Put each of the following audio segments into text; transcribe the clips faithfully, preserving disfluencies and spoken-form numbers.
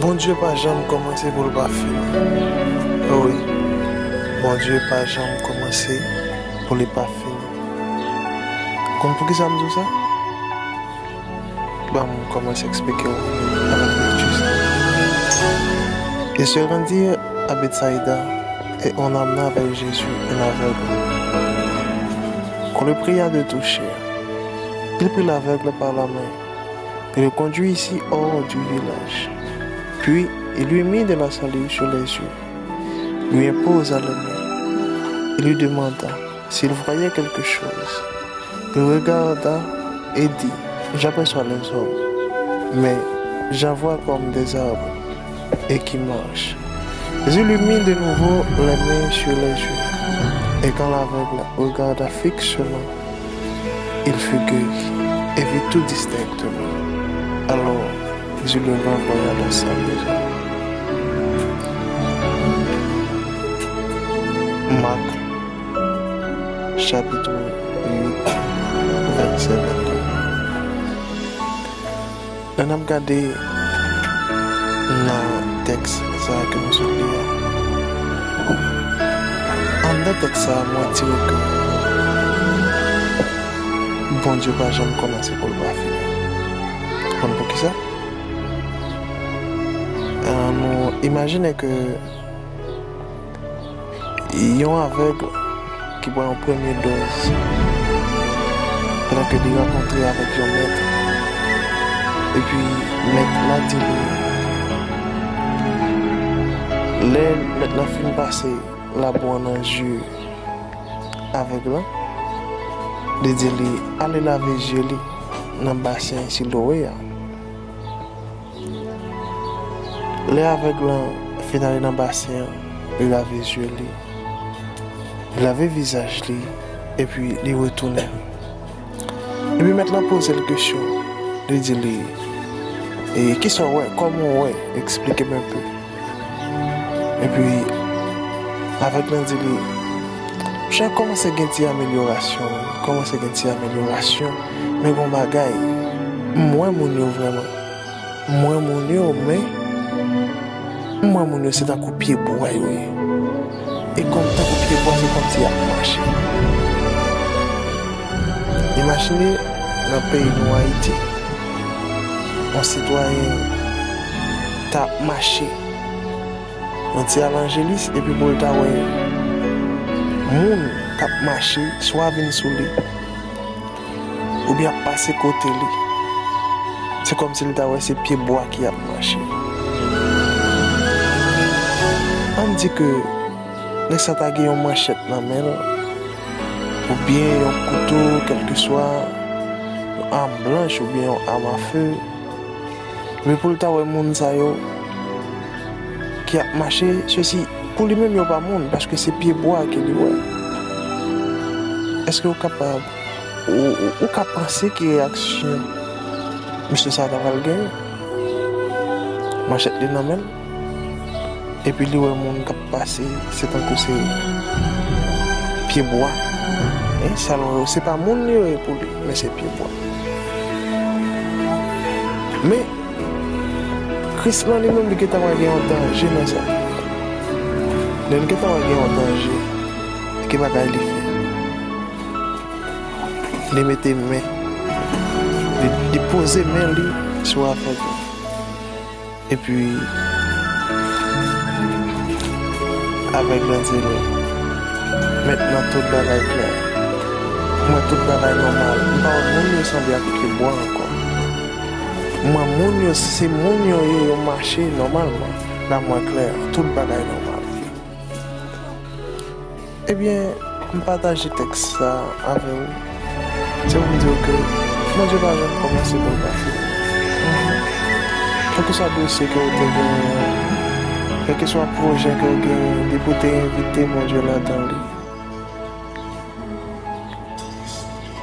Bondye pa janm kòmanse pou l pa fini. Wi, Bondye pa janm kòmanse pou li pa fini. Konn poukisa m di w sa? Ban m kòmanse eksplike w avèk lekti sa. Il se rendit à Bethsaïda, et un homme avec Jésus, un aveugle, qu'on le pria de toucher. Il prit l'aveugle par la main et le conduit ici hors du village. Puis il lui mit de la salive sur les yeux, lui imposa les mains et lui demanda s'il voyait quelque chose. Il regarda et dit, j'aperçois les hommes, mais j'en vois comme des arbres et qui marchent. Jésus lui mit de nouveau les mains sur les yeux, et quand l'aveugle regarda fixement, il fut guéri et vit tout distinctement. Alors, Jésus le renvoya dans sa maison. Marc, chapitre huit, verset vingt-deux. Lè n ap gade nan tèks sa a ke nou sot li a, anndan tèks sa a, mwen tire ke Bondye pa janm kòmanse pou l pa fini. Konn poukisa? Ann nou imajine ke yon avèg ki pran yon premye dòz, pandan ke li rankontre avèk yon mèt, epi mèt la di li, lè mèt la fin pase labou an nan zye avèg la, li di li ale lave zye li nan basen Silowe a. Lè avèg lan fin ale nan basen an, li lave zye li, li lave vizaj li, epi li retounen. Epi mèt lan poze l kesyon, li di li, e kisa w wè? Kòman w wè? Eksplike m enpe. Epi avèg lan di li, jan kòmanse gen ti amelyorasyon, kòmanse gen ti amelyorasyon, men gon bagay, m wè moun yo vrèman. M wè moun yo, men m wè moun yo se tankou pye bwa yo ye. E kòm tankou pye bwa, se kòmsi y ap mache. Imajine nan peyi nou Ayiti, yon sitwayen t ap mache, yon ti avanjelis, epi pou l ta wè moun k ap mache, swa vin sou li, oubyen ap pase kote li. Se kòmsi li ta wè se pye bwa ki ap mache. Ann di ke nèg sa ta gen yon manchèt nan men l, oubyen yon kouto, kèlkeswa yon am blanch oubyen yon am a fe. Men pou l ta wè moun sa yo ki ap mache, sesi, pou li menm yo pa moun, paske se pye bwa ke li wè. Èske w kapab, ou, ou, ou ka panse ki reyaksyon mesye sa a ta pral genyen? Manchèt li nan men l, epi li wè moun k ap pase, se tankou se pye bwa. E, selon yo, se pa moun yo ye pou li, men se pye bwa. Men, Kris lan li menm, li gentan wè gen yon danje nan sa. Lè l gentan wè gen yon danje, ki bagay li fè? Li mete men, li, li poze men li sou avèg lan. Epi, avèg lan di li, mentnan tout bagay klè. M wè tout bagay nòmal. M pa wè moun yo sanble ak pye bwa ankò. M wè moun yo, se moun yo ye, yo mache nòmalman. La m wè klè, tout bagay nòmal. Ebyen, m pataje tèks sa avè w. Se pou m di w ke Bondye pa janm kòmanse pou l pa fini. Mhm. Kèlkeswa dosye ke w te genyen an, kèlkeswa pwojè ke w genyen, depi w te envite Bondye ladan li,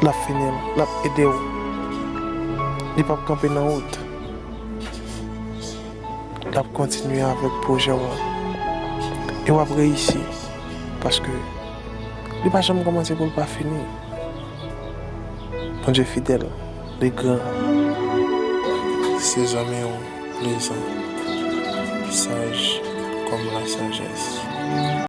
l ap fini l, l ap ede w. Li p ap kanpe nan wout. L ap kontinye avèk pwojè w lan. E w ap reyisi. Paske li pa janm kòmanse pou l pa fini. Bondye fidèl, li gran. Se zanmi w, Plezan. Saj kòm lasajès.